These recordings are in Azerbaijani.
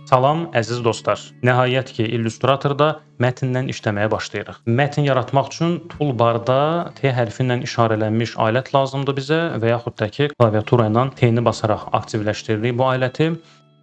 Salam, əziz dostlar. Nəhayət ki, Illustratorda mətnlə işləməyə başlayırıq. Mətn yaratmaq üçün toolbarda T hərfi ilə işarələnmiş alət lazımdır bizə və yaxud da ki, klaviatura ilə T-ni basaraq aktivləşdiririk bu aləti.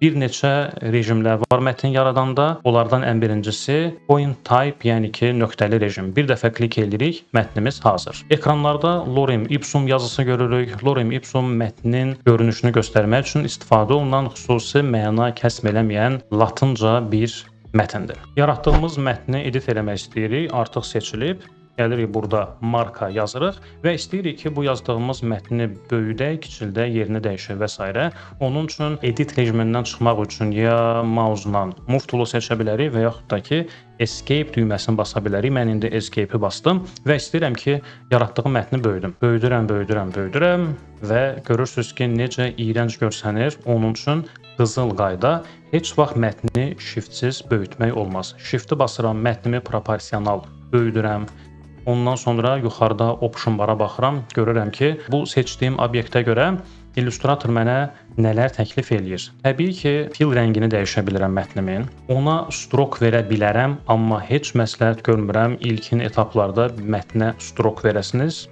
Bir neçə rejimlər var mətn yaradanda. Onlardan ən birincisi point type, yəni ki, nöqtəli rejim. Bir dəfə klik edirik, mətnimiz hazır. Ekranlarda lorem ipsum yazısı görürük. Lorem ipsum mətnin görünüşünü göstərmək üçün istifadə olunan, xüsusi məna kəsb eləməyən latınca bir mətndir. Yaratdığımız mətni edit eləmək istəyirik, artıq seçilib. Gəlirik, burada marka yazırıq və istəyirik ki, bu yazdığımız mətni böyüdək, kiçildək, yerini dəyişək və s. Onun üçün edit rejimindən çıxmaq üçün ya mouse-la Move tool-u seçə bilərik və yaxud da ki, Escape düyməsini basa bilərik. Mən indi Escape-i bastım və istəyirəm ki, yaratdığım mətni böyüdüm. Böyüdürəm, böyüdürəm, böyüdürəm və görürsüz ki, necə iyrənc görsənir. Onun üçün qızıl qayda: heç vaxt mətni shiftsiz böyütmək olmaz. Shift-i basıram, mətnimi proporsional böyüdürəm. Ondan sonra yuxarıda option bara baxıram, görürəm ki, bu seçdiyim obyektə görə Illustrator mənə nələr təklif eləyir. Təbii ki, fill rəngini dəyişə bilirəm mətnimin. Ona stroke verə bilərəm, amma heç məsləhət görmürəm ilkin etaplarda mətnə stroke verəsiniz.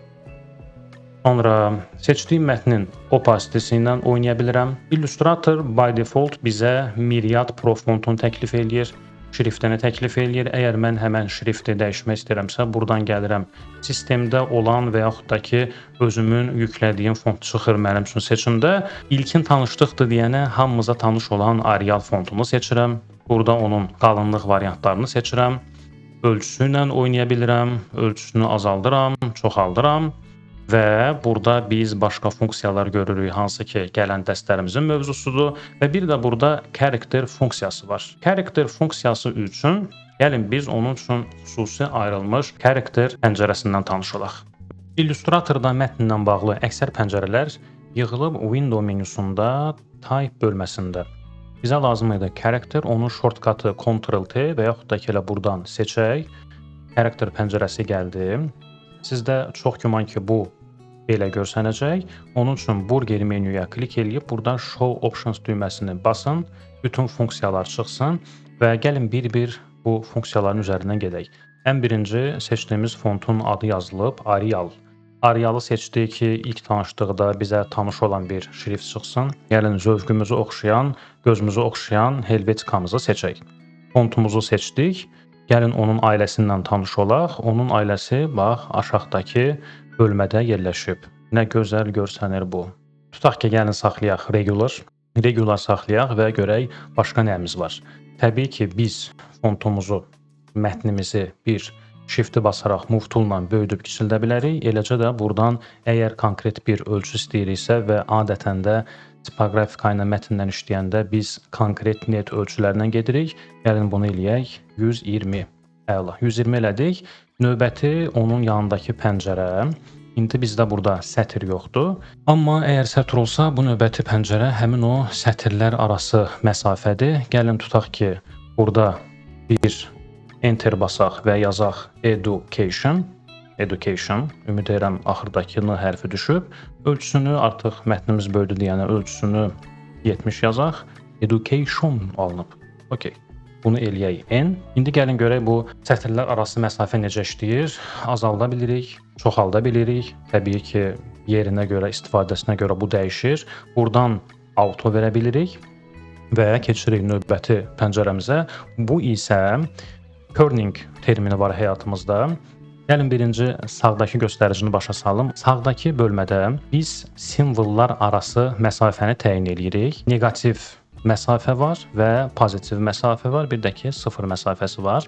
Sonra seçdiyim mətnin opacity ilə oynaya bilirəm. Illustrator by default bizə Myriad Pro fontunu təklif eləyir, şriftini təklif eləyir. Əgər mən həmən şrifti dəyişmək istəyirəmsə, burdan gəlirəm. Sistemdə olan və yaxud da ki, özümün yüklədiyim font çıxır mənim üçün seçimdə. İlkin tanışlıqdır deyənə hamımıza tanış olan Arial fontunu seçirəm. Burada onun qalınlıq variantlarını seçirəm. Ölçüsü ilə oynaya bilirəm. Ölçüsünü azaldıram, çoxaldıram. Və burada biz başqa funksiyalar görürük, hansı ki, gələn dərslərimizin mövzusudur və bir də burada character funksiyası var. Character funksiyası üçün gəlin biz onun üçün xüsusi ayrılmış character pəncərəsindən tanış olaq. Illustratorda mətnlə bağlı əksər pəncərələr yığılıb Window menüsunda Type bölməsində. Bizə lazım idi character, onun shortcut-ı Ctrl T və yaxud da ki, elə burdan seçək. Character pəncərəsi gəldi. Sizdə çox güman ki, bu belə görsənəcək. Onun üçün burger menyuya klik eləyib buradan Show Options düyməsini basın. Bütün funksiyalar çıxsın və gəlin bir-bir bu funksiyaların üzərindən gedək. Ən birinci seçdiyimiz fontun adı yazılıb, Arial. Arialı seçdik ki, ilk tanışlıqda bizə tanış olan bir şrift çıxsın. Gəlin zövqümüzü oxşayan, gözümüzü oxşayan Helveticamızı seçək. Fontumuzu seçdik. Gəlin onun ailəsindən tanış olaq. Onun ailəsi, bax, aşağıdakı bölmədə yerləşib. Nə gözəl görsənir bu. Tutaq ki, gəlin saxlayaq regular. Regular saxlayaq və görək başqa nəyimiz var. Təbii ki, biz fontumuzu, mətnimizi bir shift-i basaraq Move tool-la böyüdüb kiçildə bilərik. Eləcə də burdan əgər konkret bir ölçü istəyiriksə və adətən də tipografika ilə, mətnlə işləyəndə biz konkret net ölçülərlə gedirik. Gəlin bunu eləyək. 120. Əla. 120 elədik. Növbəti onun yanındakı pəncərə. İndi bizdə burada sətir yoxdur. Amma əgər sətir olsa, bu növbəti pəncərə həmin o sətirlər arası məsafədir. Gəlin tutaq ki, burada bir enter basaq və yazaq education. Education. Ümid edirəm, axırdakı N hərfi düşüb. Ölçüsünü, artıq mətnimiz böyüdü deyənə, ölçüsünü 70 yazaq. Education alınıb. Okay. Bunu eləyək N. İndi gəlin görək, bu sətirlər arası məsafə necə işləyir. Azalda bilirik, çoxalda bilirik. Təbii ki, yerinə görə, istifadəsinə görə bu dəyişir. Burdan auto verə bilirik və keçirik növbəti pəncərəmizə. Bu isə kerning termini var həyatımızda. Gəlin birinci sağdakı göstəricini başa salım. Sağdakı bölmədə biz simvollar arası məsafəni təyin eləyirik. Neqativ məsafə var və pozitiv məsafə var, bir də ki, sıfır məsafəsi var.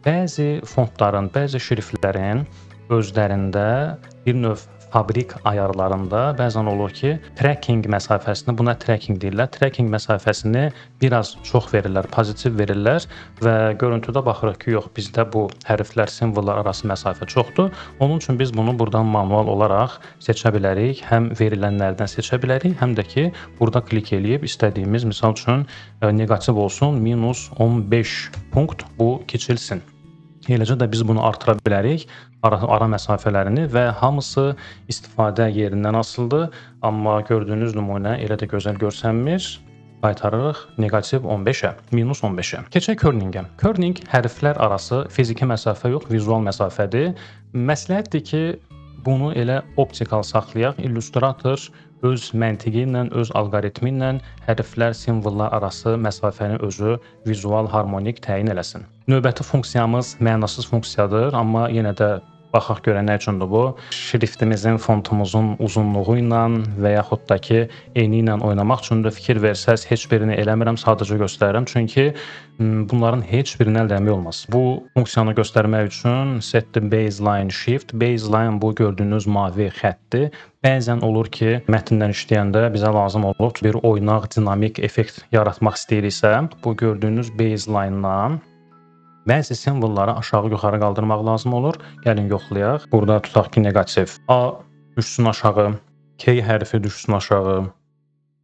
Bəzi fontların, bəzi şriftlərin özlərində bir növ fabrik ayarlarında bəzən olur ki, tracking məsafəsini, buna tracking deyirlər. Tracking məsafəsini biraz çox verirlər, pozitiv verirlər və görüntüdə baxırıq ki, yox, bizdə bu hərflər, simvollar arası məsafə çoxdur. Onun üçün biz bunu burdan manual olaraq seçə bilərik. Həm verilənlərdən seçə bilərik, həm də ki, burada klik eləyib istədiyimiz, misal üçün, neqativ olsun, minus 15 punkt bu kiçilsin. Eləcə də biz bunu artıra bilərik, ara məsafələrini və hamısı istifadə yerindən asılıdır. Amma gördüyünüz nümunə elə də gözəl görsənmir. Qaytarırıq neqativ 15-ə, minus 15-ə. Keçək kerning-ə. Kerning hərflər arası fiziki məsafə yox, vizual məsafədir. Məsləhətdir ki, bunu elə optikal saxlayaq. Illustrator öz məntiqi ilə, öz alqoritmi ilə hərflər, simvollar arası məsafəni özü vizual harmonik təyin eləsin. Növbəti funksiyamız mənasız funksiyadır, amma yenə də baxaq görək nə üçündür bu. Şriftimizin, fontumuzun uzunluğu ilə və yaxud da ki, eni ilə oynamaq üçündür. Fikir versəz heç birini eləmirəm, sadəcə göstərirəm. Çünki bunların heç birini əldə etmək olmaz. Bu funksiyanı göstərmək üçün set the baseline shift. Baseline bu gördüyünüz mavi xəttdir. Bəzən olur ki, mətndən işləyəndə bizə lazım olur bir oynaq, dinamik effekt yaratmaq istəyiriksə, bu gördüyünüz baseline-dan bəzi simvolları aşağı-yuxarı qaldırmaq lazım olur. Gəlin yoxlayaq. Burada tutaq ki, neqativ A düşsün aşağı, K hərfi düşsün aşağı.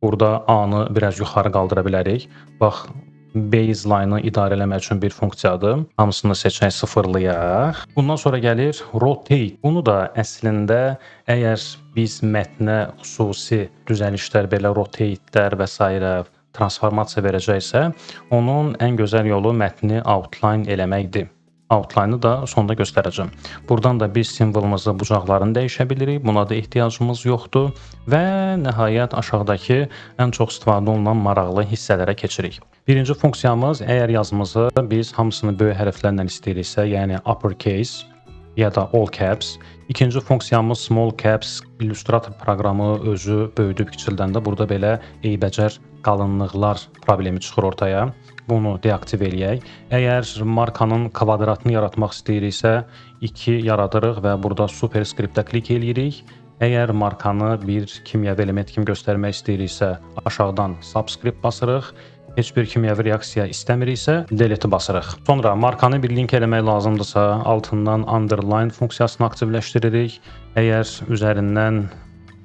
Burada A-nı biraz yuxarı qaldıra bilərik. Bax, baseline-ı idarə eləmək üçün bir funksiyadır. Hamısını seçək, sıfırlayaq. Bundan sonra gəlir rotate. Bunu da əslində əgər biz mətnə xüsusi düzəlişlər, belə rotate-lər və s. transformasiya verəcəksə, onun ən gözəl yolu mətni outline eləməkdir. Outline-ı da sonda göstərəcəm. Buradan da biz simvolumuzu, bucaqlarını dəyişə bilirik. Buna da ehtiyacımız yoxdur. Və nəhayət aşağıdakı ən çox istifadə olunan maraqlı hissələrə keçirik. Birinci funksiyamız, əgər yazımızı biz hamısını böyük hərflərlə istəyiriksə, yəni uppercase ya da all caps. İkinci funksiyamız small caps. Illustrator proqramı özü böyüdüb kiçildəndə burada belə eybəcər qalınlıqlar problemi çıxır ortaya. Bunu deaktiv eləyək. Əgər markanın kvadratını yaratmaq istəyiriksə, 2 yaradırıq və burada superscript-ə klik eləyirik. Əgər markanı bir kimyəvi element kimi göstərmək istəyiriksə, aşağıdan subscript basırıq. Heç bir kimyəvi reaksiya istəmiriksə, delete basırıq. Sonra markanı bir link eləmək lazımdırsa, altından underline funksiyasını aktivləşdiririk. Əgər üzərindən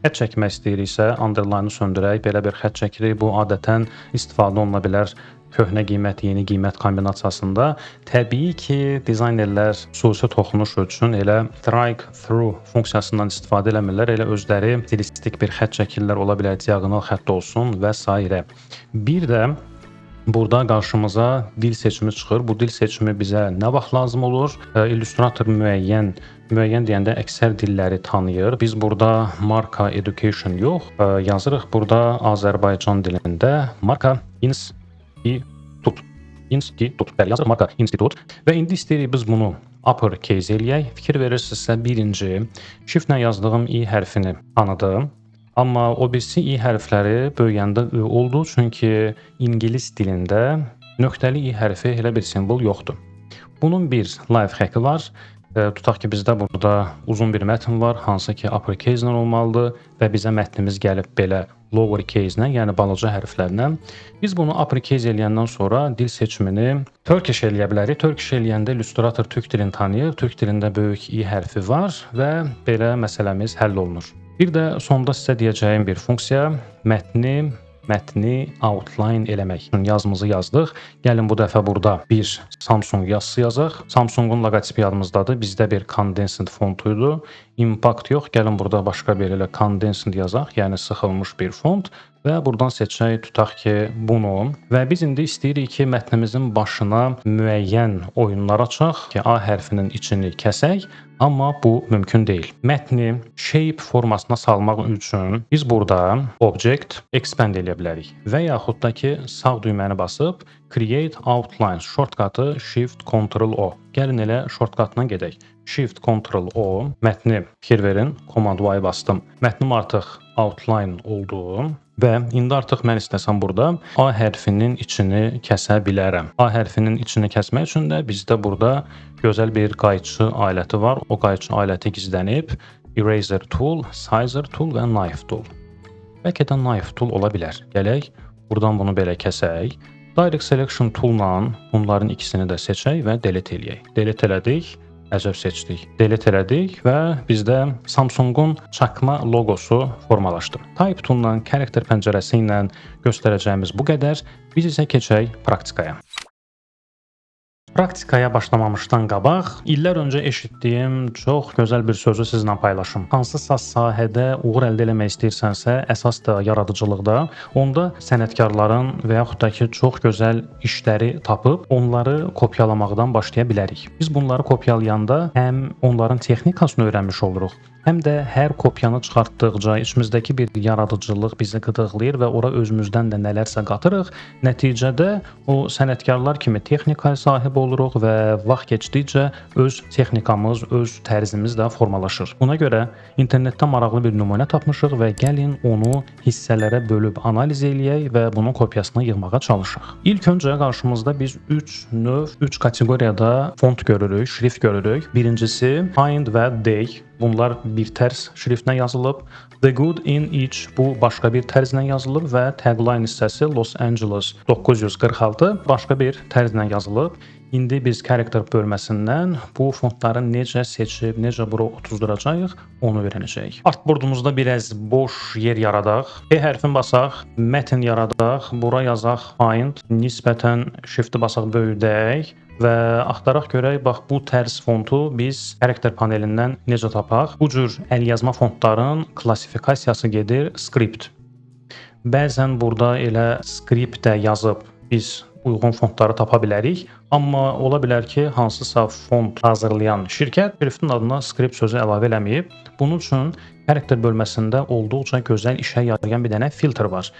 xətt çəkmək istəyiriksə, underline-ı söndürək, belə bir xətt çəkirik. Bu adətən istifadə oluna bilər köhnə qiymət, yeni qiymət kombinasiyasında. Təbii ki, dizaynerlər xüsusi toxunuş üçün elə strike through funksiyasından istifadə eləmirlər. Elə özləri stilistik bir xətt çəkirlər, ola bilər diaqonal xətt olsun və s. Bir də burada qarşımıza dil seçimi çıxır. Bu dil seçimi bizə nə vaxt lazım olur? Illustrator müəyyən, müəyyən deyəndə əksər dilləri tanıyır. Biz burada Marka Education yox, yazırıq burada Azərbaycan dilində Marka Institut. Institut. Bəli, yazırıq Marka Institut və indi istəyirik biz bunu uppercase eləyək. Fikir verirsinizsə, birinci shift-lə yazdığım i hərfini tanıdım. Amma o birisi i hərfləri böyüyəndə ü oldu, çünki ingilis dilində nöqtəli i hərfi elə bir simvol yoxdur. Bunun bir life hack-i var. Tutaq ki, bizdə burada uzun bir mətn var, hansı ki uppercase ilə olmalıdır və bizə mətnimiz gəlib belə lowercase ilə, yəni balaca hərflərlə. Biz bunu uppercase eləyəndən sonra dil seçimini Turkish eləyə bilərik. Turkish eləyəndə Illustrator türk dilini tanıyır. Türk dilində böyük i hərfi var və belə məsələmiz həll olunur. Bir də sonda sizə deyəcəyim bir funksiya mətni outline eləmək. Yazımızı yazdıq. Gəlin bu dəfə burada bir Samsung yazısı yazaq. Samsungun loqotipi yadımızdadır. Bizdə bir condensed fontu idi. Impact yox. Gəlin burada başqa bir elə condensed yazaq, yəni sıxılmış bir font və buradan seçək, tutaq ki, bunu və biz indi istəyirik ki, mətnimizin başına müəyyən oyunlar açaq ki, A hərfinin içini kəsək, amma bu mümkün deyil. Mətni shape formasına salmaq üçün biz burada Object Expand eləyə bilərik və yaxud da ki, sağ düyməni basıb Create Outline shortcut-ı Shift Ctrl O. Gəlin elə shortcut-la gedək. Shift Ctrl O, mətni, fikir verin, Command Y bastım. Mətnim artıq outline oldu və indi artıq mən istəsəm burada A hərfinin içini kəsə bilərəm. A hərfinin içini kəsmək üçün də bizdə burada gözəl bir qayçı aləti var. O qayçı aləti gizlənib. Eraser tool, Scissor tool və Knife tool. Bəlkə də Knife tool ola bilər. Gələk buradan bunu belə kəsək. Direct Selection tool-la bunların ikisini də seçək və delete eləyək. Delete elədik. Əcəb seçdik. Delete elədik və bizdə Samsungun çakma loqosu formalaşdı. Type tool-la, character pəncərəsi ilə göstərəcəyimiz bu qədər. Biz isə keçək praktikaya. Praktikaya başlamamışdan qabaq illər öncə eşitdiyim çox gözəl bir sözü sizlə paylaşım. Hansısa sahədə uğur əldə eləmək istəyirsənsə, əsas da yaradıcılıqda, onda sənətkarların və yaxud da ki, çox gözəl işləri tapıb onları kopyalamaqdan başlaya bilərik. Biz bunları kopyalayanda həm onların texnikasını öyrənmiş oluruq, həm də hər kopyanı çıxartdıqca içimizdəki bir yaradıcılıq bizi qıdıqlayır və ora özümüzdən də nələrsə qatırıq. Nəticədə o sənətkarlar kimi texnikaya sahib oluruq və vaxt keçdikcə öz texnikamız, öz tərzimiz də formalaşır. Buna görə internetdə maraqlı bir nümunə tapmışıq və gəlin onu hissələrə bölüb analiz eləyək və bunun kopyasını yığmağa çalışaq. İlk öncə qarşımızda biz 3 növ, 3 kateqoriyada font görürük, şrift görürük. Birincisi Find və Day. Bunlar bir tərz şriftlə yazılıb. The Good in Each, bu başqa bir tərzlə yazılıb və tagline hissəsi Los Angeles 946 başqa bir tərzlə yazılıb. İndi biz character bölməsindən bu fontları necə seçib, necə bura otuzduracağıq, onu öyrənəcəyik. Artboardumuzda biraz boş yer yaradaq. P hərfini basaq, mətn yaradaq, bura yazaq find, nisbətən shift-i basaq, böyüdək və axtaraq görək, bax, bu tərz fontu biz character panelindən necə tapaq? Bu cür əlyazma fontların klassifikasiyası gedir script. Bəzən burada elə script də yazıb biz uyğun fontları tapa bilərik. Amma ola bilər ki, hansısa font hazırlayan şirkət şriftin adına script sözü əlavə eləməyib. Bunun üçün character bölməsində olduqca gözəl işə yarayan bir dənə filtr var.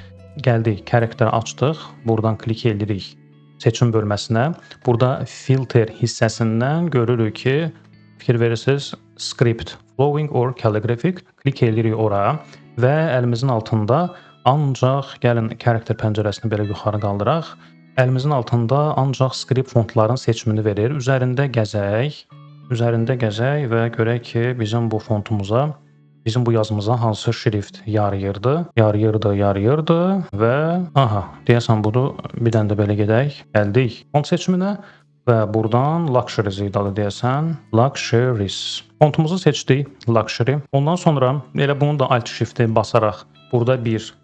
Gəldik, character açdıq. Buradan klik edirik seçim bölməsinə. Burada filter hissəsindən görürük ki, fikir verirsiniz, script, flowing or calligraphic, klik edirik ora və əlimizin altında ancaq, gəlin character pəncərəsini belə yuxarı qaldıraq. Əlimizin altında ancaq script fontların seçimini verir. Üzərində gəzək, üzərində gəzək və görək ki, bizim bu fontumuza, bizim bu yazımıza hansı şrift yarayırdı. Yarayırdı, yarayırdı və aha, deyəsən budur. Bir dənə də belə gedək. Gəldik font seçiminə və buradan Luxuries idi adı deyəsən. Luxuries. Fontumuzu seçdik, Luxury. Ondan sonra elə bunu da Alt Shift-i basaraq burada bir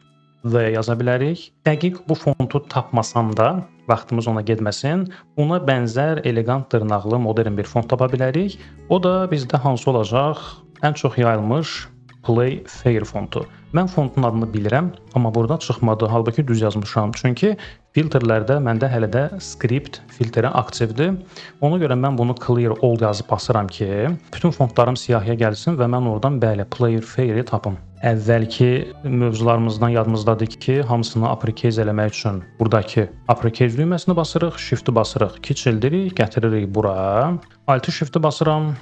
V yaza bilərik. Dəqiq bu fontu tapmasam da, vaxtımız ona getməsin, buna bənzər elegant, dırnaqlı, modern bir font tapa bilərik. O da bizdə hansı olacaq? Ən çox yayılmış Play Fair fontu. Mən fontun adını bilirəm, amma burada çıxmadı. Halbuki düz yazmışam. Çünki filtrlərdə məndə hələ də script filtri aktivdir. Ona görə mən bunu clear all yazıb basıram ki, bütün fontlarım siyahıya gəlsin və mən oradan, bəli, Play Fair'i tapım. Əvvəlki mövzularımızdan yadımızdadır ki, hamısını uppercase eləmək üçün buradakı uppercase düyməsini basırıq, shift-i basırıq, kiçildirik, gətiririk bura. Alt shift-i basıram,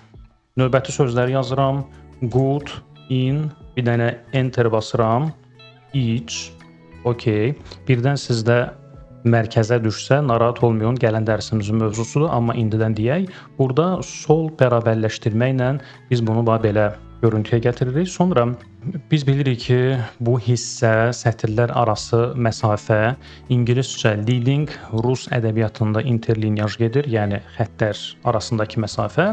növbəti sözləri yazıram. Good in, bir dənə enter basıram. Each. Okay. Birdən sizdə mərkəzə düşsə narahat olmayın, gələn dərsimizin mövzusudur, amma indidən deyək. Burada sol bərabərləşdirməklə biz bunu bax belə görüntüyə gətiririk. Sonra biz bilirik ki, bu hissə, sətirlər arası məsafə, ingiliscə leading, rus ədəbiyyatında interlinyaj gedir, yəni xəttlər arasındakı məsafə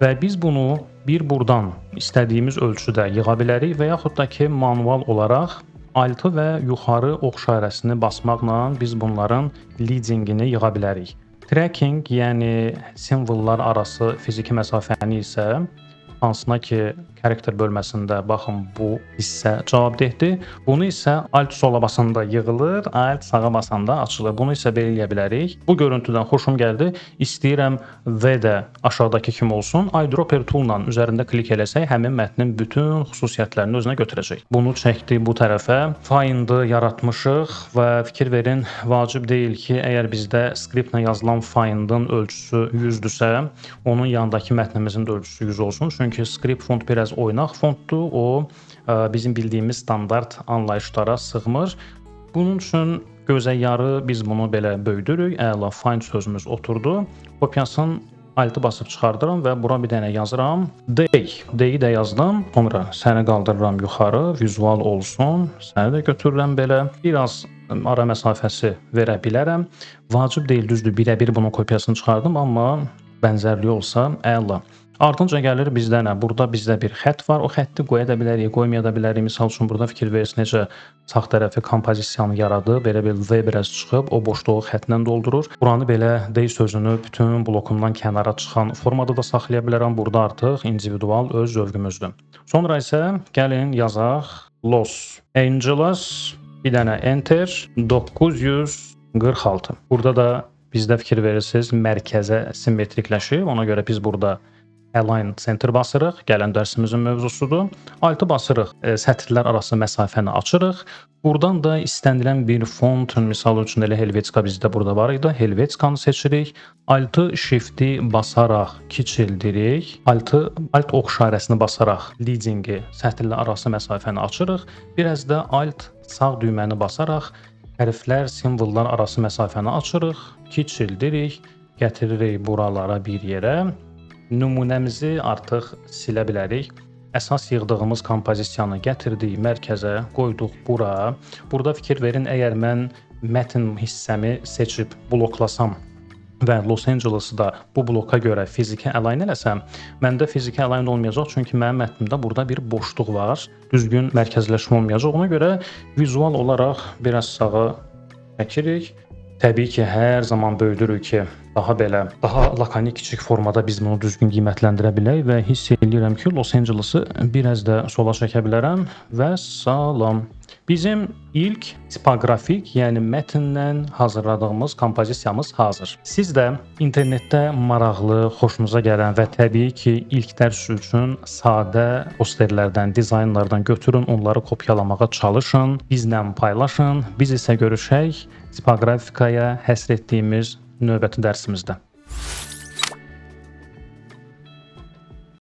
və biz bunu bir burdan istədiyimiz ölçüdə yığa bilərik və yaxud da ki, manual olaraq Alt-ı və yuxarı ox işarəsini basmaqla biz bunların leadingini yığa bilərik. Tracking, yəni simvollar arası fiziki məsafəni isə, hansına ki character bölməsində, baxın, bu hissə cavabdehdir. Bunu isə Alt sola basanda yığılır, Alt sağa basanda açılır. Bunu isə belə eləyə bilərik. Bu görüntüdən xoşum gəldi. İstəyirəm V də aşağıdakı kimi olsun. Eyedropper tool-la üzərində klik eləsək, həmin mətnin bütün xüsusiyyətlərini özünə götürəcək. Bunu çəkdik bu tərəfə. Find-ı yaratmışıq və fikir verin, vacib deyil ki, əgər bizdə scriptlə yazılan find-ın ölçüsü 100-dürsə, onun yanındakı mətnimizin də ölçüsü 100 olsun. Çünki script font biraz oynaq fontdur. O bizim bildiyimiz standart anlayışlara sığmır. Bunun üçün gözə yarı biz bunu belə böyüdürük. Əla, find sözümüz oturdu. Kopyasını Alt-ı basıb çıxardıram və bura bir dənə yazıram. Day. Day-i də yazdım. Sonra səni qaldırıram yuxarı, vizual olsun. Səni də götürürəm belə. Biraz ara məsafəsi verə bilərəm. Vacib deyil, düzdür, birəbir bunun kopyasını çıxardım, amma bənzərliyi olsa əla. Ardınca gəlir bizdə nə? Burada bizdə bir xətt var. O xətti qoya da bilərik, qoymaya da bilərik. Misal üçün burada fikir verirsiniz necə sağ tərəfi kompozisiyanı yaradıb, belə bir V biraz çıxıb o boşluğu xəttlə doldurur. Buranı belə day sözünü bütün blokumdan kənara çıxan formada da saxlaya bilərəm. Burada artıq individual öz zövqümüzdür. Sonra isə gəlin yazaq Los Angeles, bir dənə enter, 946. Burada da bizdə fikir verirsiniz mərkəzə simmetrikləşib. Ona görə biz burada Align Center basırıq. Gələn dərsimizin mövzusudur. Altı basırıq, sətirlər arası məsafəni açırıq. Buradan da istənilən bir font, misal üçün elə Helvetica bizdə burada var idi. Helvetica-nı seçirik. Altı Shift-i basaraq kiçildirik. Altı Alt ox işarəsini basaraq leading-i, sətirlər arası məsafəni açırıq. Biraz da Alt sağ düyməni basaraq hərflər, simvollar arası məsafəni açırıq, kiçildirik, gətiririk buralara bir yerə. Nümunəmizi artıq silə bilərik. Əsas yığdığımız kompozisiyanı gətirdik mərkəzə, qoyduq bura. Burada fikir verin, əgər mən mətn hissəmi seçib bloklasam və Los Angeles-ı da bu bloka görə fiziki align eləsəm, məndə fiziki align olmayacaq, çünki mənim mətnimdə burada bir boşluq var. Düzgün mərkəzləşmə olmayacaq. Ona görə vizual olaraq biraz sağa çəkirik. Təbii ki, hər zaman böyüdürük ki, daha belə, daha lakonik kiçik formada biz bunu düzgün qiymətləndirə bilək və hiss eləyirəm ki, Los Angeles-ı biraz da sola çəkə bilərəm və salam. Bizim ilk tipoqrafik, yəni mətndən hazırladığımız kompozisiyamız hazır. Siz də internetdə maraqlı, xoşunuza gələn və təbii ki, ilk dərs üçün sadə posterlərdən, dizaynlardan götürün, onları kopyalamağa çalışın, bizlə paylaşın. Biz isə görüşək tipoqrafikaya həsr etdiyimiz növbəti dərsimizdə.